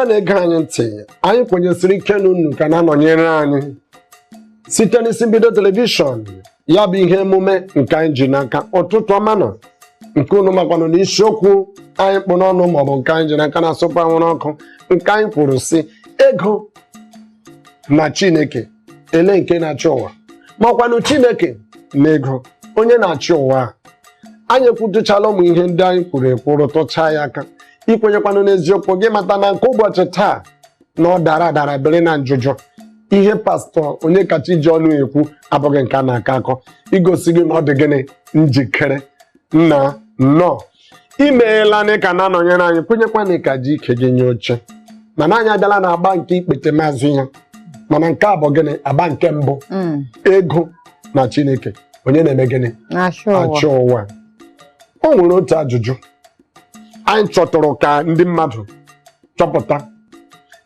Ọma na-ege anyị ntị, anyị kwenyesiri ike na unu ka na-anọnyere anyị site n'isi mbido telivishọn. Ya bụ ihe emume nke anyị ji n'aka, Ụtụtụ Ọma nọ, nke unu makwanụ na isiokwu anyị kpụ n'ọnụ maọbụ nke anyị ji n'aka na-asụpụ anwụrụ ọkụ, nke anyị kwuru si ego na Chineke, ele nke na-achị ụwa, makwanụ Chineke na ego, onye na-achị ụwa a. Anyị ekwutụchala ụmụ ihe ndị anyị kwuru ekwuru, tụchaa ya aka. Ikwenyekwanụ n'eziokwu gị, mata na nke ụbọchị taa na ọ dara adara bere na njụjụ. Ihe Pastọ Onyekachi ji ọnụ ekwu abụghị nke a na-akọ akọ, igosi gị na ọ dị gịnị njikere nna nnọọ. Imeela na ka na-anọnyere anyị, kwenyekwana ka ji ike gị nye oche, mana anyị abịala na agba nke ikpete maazụ ya. Mana nke a bụ gịnị? Agba nke mbụ. Ego na Chineke, onye na-eme gịnị? Na-achị ụwa. Achị ụwa. O nwere otu ajụjụ anyị chọtụrụ ka ndị mmadụ chọpụta: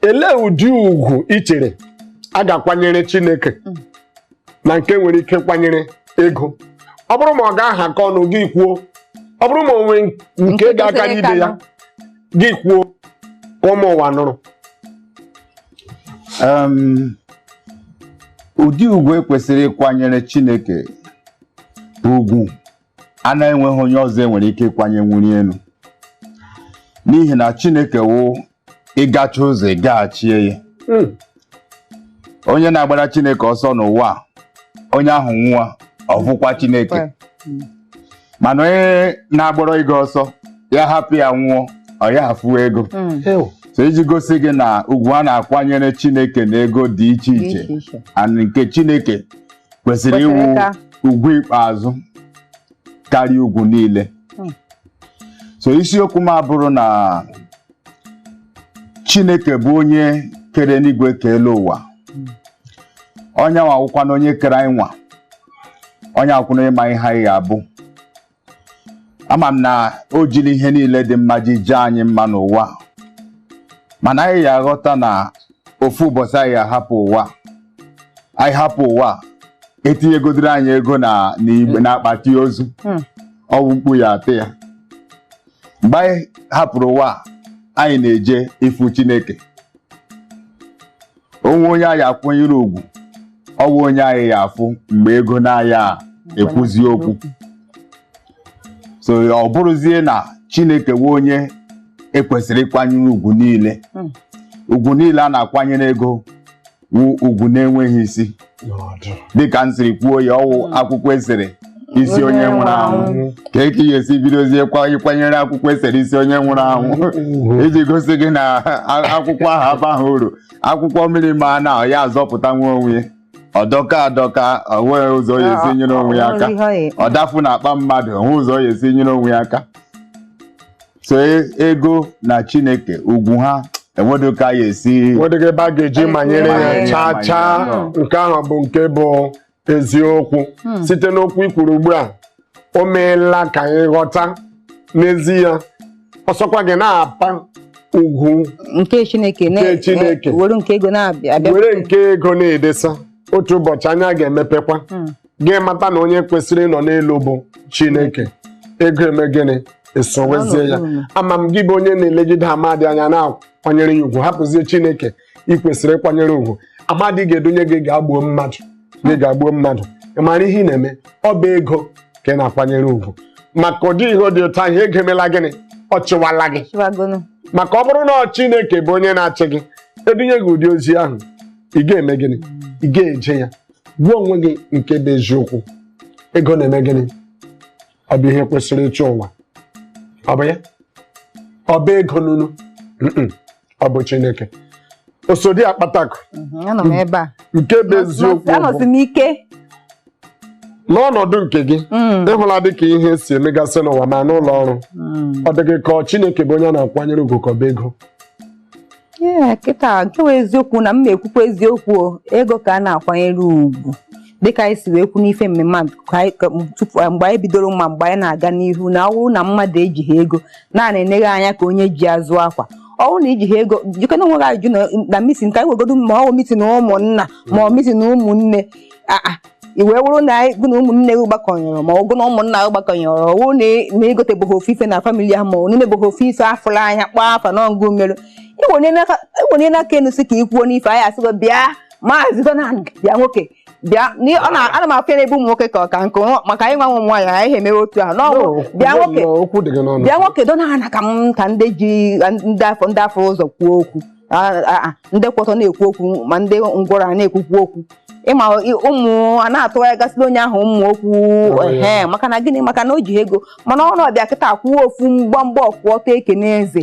elee ụdị ugwu ị chere a ga-akwanyere Chineke na nke nwere ike kwanyere ego? Ọ bụrụ ma ọ ga-ahakọ ọnụ, gị kwuo. Ọ bụrụ ma o nwee nke nke ga-akarị kwesịrị ibe ya, ịkanụ. Gị kwuo ka ụmụ ụwa nụrụ. Ụdị ugwu ekwesịrị ịkwanyere Chineke bụ ugwu a na-enweghị onye ọzọ enwere ike ịkwanye nwuri elu, n'ihi na Chineke wụ ịgacha ụzọ ịgaghachie ya. Onye na-agbara Chineke ọsọ n'ụwa a, onye ahụ nwụọ, ọfụkwa Chineke. Mana onye na-agbara ego ọsọ, ya hapụ ya nwụọ, ọ ya afụ ego. Ew. So iji gosi gị na ugwu a na-akwanyere Chineke na ego dị iche dị iche iche iche, and nke Chineke kwesịrị kwesịrị iwu ka ugwu ikpeazụ karịa ugwu niile. So isiokwu m abụrụ na Chineke bụ onye kere n'igwe ka elu ụwa, onye nwa awụkwana onye kere anyị nwa, onye akwụna ịma ihe anyị ga-abụ. Ama m na o jiri ihe niile dị mma ji jaa anyị mma n'ụwa, mana anyị ga-aghọta na ofu ụbọchị anyị ga-ahapụ ụwa. Anyị hapụ ụwa, etinyegodoro anyị ego na n'igbe na akpati ozu, ọwụ mkpu ya atụ ya. Mgbe anyị hapụrụ ụwa, anyị na-eje ịfụ Chineke. Onwe onye anyị akwụnyere ugwu, ọwụ onye anyị ya afụ mgbe ego na-aya ekwuzi okwu. So ọ bụrụzie na Chineke wee onye ekwesịrị ịkwanyere ugwu niile, ugwu niile a na-akwanyere ego wụ ugwu na-enweghị isi. N'ọdụ. Dịka m siri kwuo ya, ọwụ akwụkwọ esere isi onye nwụrụ anwụ ka eke ya esi bidozie ịkwanyere akwụkwọ esere isi onye nwụrụ anwụ, iji gosi gị na akwụkwọ ahụ abaghị uru. Akwụkwọ mmiri ma na ya azọpụta nwa onwe ya, ọdọka adọka, o nweghị ụzọ ọ ya esi nyere onwe ya aka. Ọ dafu na akpa mmadụ, onwe ụzọ ọ ya esi nyere onwe ya aka. So ego na Chineke, ugwu ha enwedo ka ya esi nwedịghị ebe a ga-eji manyere ya. Manyere ya, chaa chaa. Manyere. Nke ahụ bụ nke bụ eziokwu. Site n'okwu i kwuru ugbu a, o meela ka anyị ghọta n'ezie, ọsọkwa gị na-apa ugwu nke Chineke nke Chineke. Were nke ego na-abịa abịa. Were nke ego na-edesa, otu ụbọchị anya ga-emepekwa, gị mata na onye kwesịrị ịnọ n'elu bụ Chineke. Ego eme gịnị? Esowezie ya. N'okpuru. Ama m gị bụ onye na-elegide Amadi anya na-akwanyere ya ugwu, hapụzie Chineke ị kwesịrị ịkwanyere ugwu. Amadi ga-edunye gị ga-agbuo mmadụ, gị ga-agbuo mmadụ. Ị mara ihe ị na-eme? Ọ bụ ego ka ị na-akwanyere ugwu. Maka ụdị ihe dị ụtọ ahụ, ego emela gịnị? Ọ chịwala gị. Chịwagonu. Maka ọ bụrụ na ọ Chineke bụ onye na-achị gị, edunye gị ụdị ozi ahụ, ị ga-eme gịnị? Ị ga-eje ya. Gwa onwe gị nke bụ eziokwu: ego na-eme gịnị? Ọ bụ ihe kwesịrị ịchị ụwa? Ọ bụ ya? Ọ bụ ego nunu? Mm-mm. Ọ bụ Chineke. Osodi akpatakụ. Anọ m ebe a. Nke bụ eziokwu bụ Anọsi m ike. n'ọnọdụ nke gị, ịhụla dịka ihe si emegasị n'ụwa ma n'ụlọ ọrụ, ọ dị gị ka ọ Chineke bụ onye a na-akwanyere ugwu, ka ọ bụ ego? Ee, kịta nke bụ eziokwu na m na-ekwukwa eziokwu o, ego ka a na-akwanyere ugwu, dịka anyị si wee kwu n'ife mmemme a tupu mgbe anyị bidoro, ma mgbe anyị na-aga n'ihu, na ọ bụrụ na mmadụ ejighị ego, naanị eneghe anya ka onye ji azụ akwa. Ọ bụrụ na ijighị ego, jikọta onwe gị ajụjụ na meeting ka anyị wegodo, ma ọ bụ meeting ụmụnna ma ọ meeting ụmụnne, aa I wee wụrụ na gị na ụmụnne gị gbakọnyere, ma ọ gụ na ụmụnna gị gbakọnyere, ọ wụrụ na egotebeghị ofu ife na family ahụ, ma ọ na-emebeghị ofu ife afụla anya kpọọ afa na ọngụ merụ, iwenye n'aka enu sị ka i kwuo n'ife anyị, asịgo bịa, Maazị Donald, bịa nwoke, bịa. Ana m afịa n'ebe ụmụ nwoke ka ọ ka nkụ, maka anyị nwa ụmụ nwaanyị anyị emewe otu ahụ n'ọnwụ. Bịa nwoke, Okwu dị gị n'ọnụ. Bịa nwoke Donald, ka m ka ndị ji ndị afọ ụzọ kwuo okwu, ndị kwọtọ na-ekwu okwu, ma ndị ngwọrọ a na-ekwukwu okwu. Ịma ụmụ a na-atụgharịgasịrị onye ahụ ụmụ okwu. Ehe, maka na gịnị? Maka na o ji ego. Mana ọ na-ọbịa kịta kwuo ofu mgbamgba ọkwụ ọtọ, ekene eze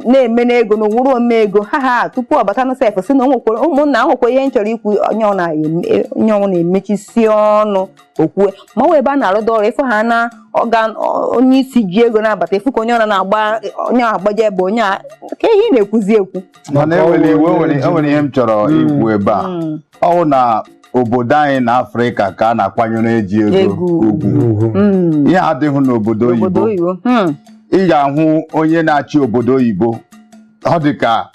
na-eme n'ego na owuru ome ego ha ha tupu ọ bata na sef si na ụmụnna nwekwa ihe m chọrọ ikwu. Onye ọ na-emechisi ọnụ okwue, ma ọ wee ebe a na-arụdo ọrụ, ịfụ ha na ọga onye isi ji ego na-abata, ịfụ ka onye ọ na-agba, onye agbaje ebe onye a ka ihe ị na-ekwuzi ekwu. Mana ewere iwe, enwere ihe m chọrọ ikwu ebe a. Ọ bụ na obodo anyị na Afrịka ka a na-akwanyere eji ego ugwu. Ihe adịghị n'obodo oyibo. Ị ga-ahụ onye na-achị obodo oyibo, ọ dị ka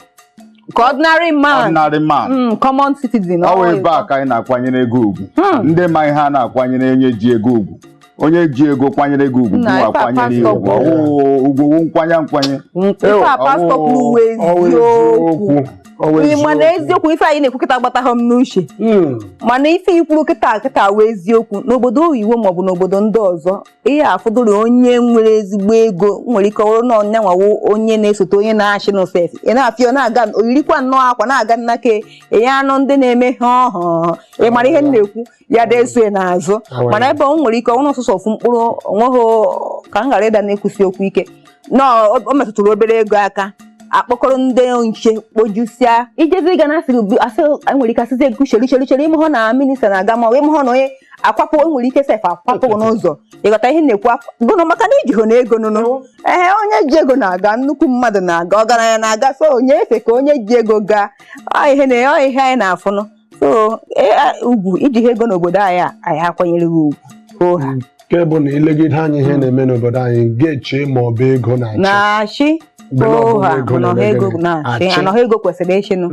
ka ordinary man. Ordinary man. Common citizen. Ọ bụ ebe a ka anyị na-akwanyere ego ugwu. Ndị ma ihe a na-akwanyere onye ji ego ugwu, onye ji ego kwanyere ego ugwu bụ akwanyere ya ugwu, ugwu nkwanye nkwanye. Ife a pastọ kwuru eziokwu, mana eziokwu ife anyị na-ekwu kịta gbataghị m n'uche, mana ife ikwuru kịta kịta wee eziokwu. N'obodo oyibo maọbụ n'obodo ndị ọzọ, ihe afụdụrụ onye nwere ezigbo ego nwere ike ọrụ na ọnyanwawo onye na-esote onye na-achị n'osef. Ị na-afịa na-aga oyirikwa nnọọ akwa na-aga nnaka enye anụ ndị na-eme ha ọhụ. Ị mara ihe m na-ekwu ya deso n'azụ, mana ebe ọ nwere ike ọnwụ ọsụsọ ofu mkpụrụ onweghị ka m ghara ịda na-ekwusi okwu ike na o metụtara obere ego aka akpọkọrọ ndị nche kpojusia ijezi ga na asị nwere ike asịzi ego chere chere chere, ịmụhụ na minista na-aga, ma ọ ịmụhụ na onye akwapụ nwere ike sef akwapụghị n'ụzọ. Ịghọta ihe na-ekwu gụnụ? Maka na iji hụ na ego nụnụ, ee, onye ji ego na-aga, nnukwu mmadụ na-aga, ọgaranya na-aga, so onye efe ka onye ji ego gaa. Ọ ihe na ọ ihe anyị na-afụnụ. So ugwu iji ego n'obodo anyị a, anyị akwanyere ugwu ha. Nke bụ na ilegide anyị ihe na-eme n'obodo anyị, ga-eche ma ọ bụ ego na-achị. Na-achị. Ego na-achị, anọghị ego kwesịrị ịchịnụ.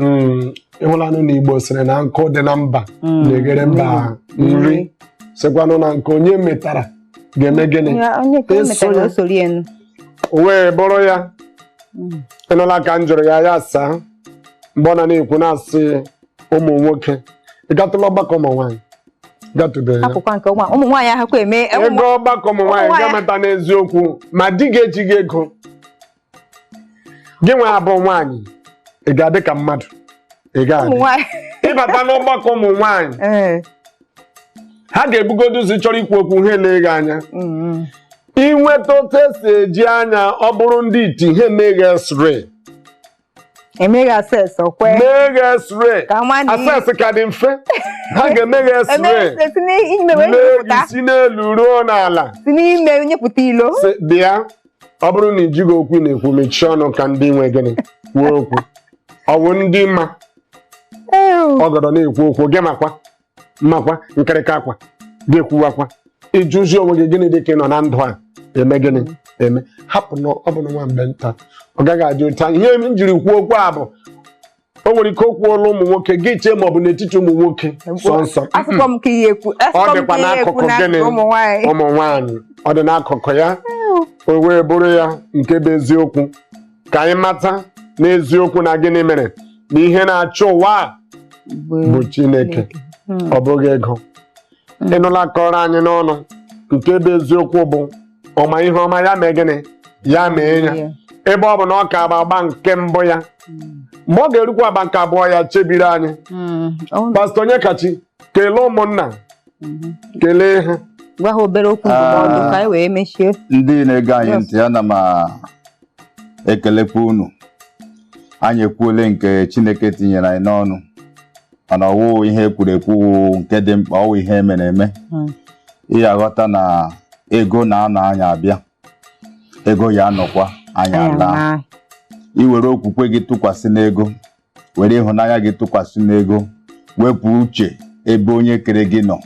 Ịhụlanụ na Igbo sịrị na nkụ dị na mba na-eghere mba nri, sịkwanụ na nke onye metara ga-eme gịnị? Wee bụrụ ya. Ịnụla ka m jụrụ ya, ya saa mgbe ọ na na-ekwu na-asị ụmụ nwoke, ị gatụla ọgbakọ ụmụ nwaanyị? Gatụbeghị ya. Ụmụ nwaanyị ahụkwa eme ego ọgbakọ ụmụ nwaanyị ga-amata n'eziokwu ma di ga-eji gị ego gị nwe abụ nwaanyị, ị ga-adị ka mmadụ, ị ga-adị ịbata n'ọgbakọ ụmụ nwaanyị, ha ga-ebugodo ụzọ chọrọ ikwu okwu, ha ele gị anya, inweta otu esi eji anya. Ọ bụrụ ndị iti, ha emeghe x-ray. Emeghe access okwe. Meghe x-ray. Access ka dị mfe. Ha ga-emeghe x-ray mee gị si n'elu ruo n'ala. Si n'ime nyepụta ilo. Bịa, ọ bụrụ na ijighị okwu na-ekwu, mechie ọnụ ka ndị nwe gịnị kwuo okwu. Ọ bụ ndị ma ọgọdọ na-ekwu okwu gị makwa makwa nkịrịka akwa gị ekwuwakwa, ịjụzi onwe gị gịnị dị ka ị nọ na ndụ a eme gịnị eme. Hapụ na ọ bụ na nwa mgbe nta ọ gaghị adị ụta. Ihe m jiri kwuo okwu a bụ o nwere ike okwu olu ụmụ nwoke gị chee ma ọ bụ n'etiti ụmụ nwoke sọ nsọ. Ọ dịkwa n'akụkụ gịnị? Ụmụ nwaanyị. Ọ dị n'akụkụ ya, o wee bụrụ ya. Nke bụ eziokwu ka anyị mata n'eziokwu na gịnị mere na ihe na-achọ ụwa a bụ Chineke, ọ bụghị ego. Ịnụla kọrọ anyị n'ọnụ. Nke bụ eziokwu bụ ọma ihe ọma ya mee gịnị ya mee ya, ebe ọ bụ na ọ ka agba agba nke mbụ ya, mgbe ọ ga-erukwa agba nke abụọ ya chebiri anyị. Pastọ Onyekachi, kelee ụmụnna, kelee ha. Gwa ha obere okwu ndụmọdụ ka anyị wee mechie. Ndị na-ege anyị ntị, ana m ekelekwa unu. Anyị ekwuole nke Chineke tinyere anyị n'ọnụ, mana ọwụ ihe ekwuru ekwu nke dị mkpa, ọwụ ihe emere eme. Ị aghọta na ego na-anọ anyị abịa, ego ya anọkwa anyị ala. Iwere okwukwe gị tụkwasị n'ego, were ịhụnanya gị tụkwasị n'ego, wepụ uche ebe onye kere gị nọ,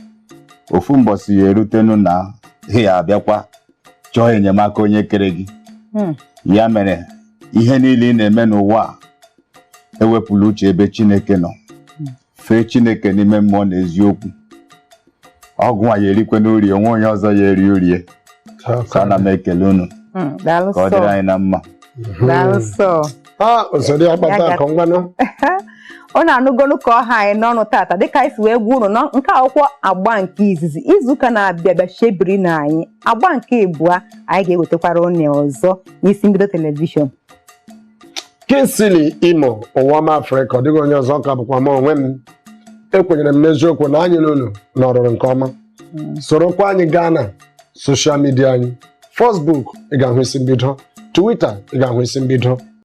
ofu mbọsị ya erutenu na ya abịakwa chọọ enyemaka onye kere gị. Ya mere ihe niile ị na-eme n'ụwa a, ewepụla uche ebe Chineke nọ. Fee Chineke n'ime mmụọ na eziokwu. Ọgwụ nwa ya erikwe n'urie, onwe onye ọzọ ya eri urie. So ana m ekele unu. Daalụ. Ka ọ dịrị Sọ anyị na mma. Daalụ sọ. A usoro akpata akụ ngwanụ. Ọ na-anụgonu ka ọha anyị n'ọnụ tata, dịka anyị si wee gwa unu nọ nke akwụkwọ agba nke izizi. Izuụka na-abịa bịa chebiri na anyị agba nke ịbụa, anyị ga-ewetakwara unu ọzọ n'Isi Mbido Telivishọn. Kingsley Imo ụwa Afrịka, ọ dịghị onye ọzọ ka bụkwa m onwe m. Ekwenyere m n'eziokwu na anyị na unu nọrụrụ nke ọma. Sorokwa anyị gaa na social media anyị: Facebook, ị ga-ahụ Isi Mbido; Twitter, ị ga-ahụ Isi Mbido.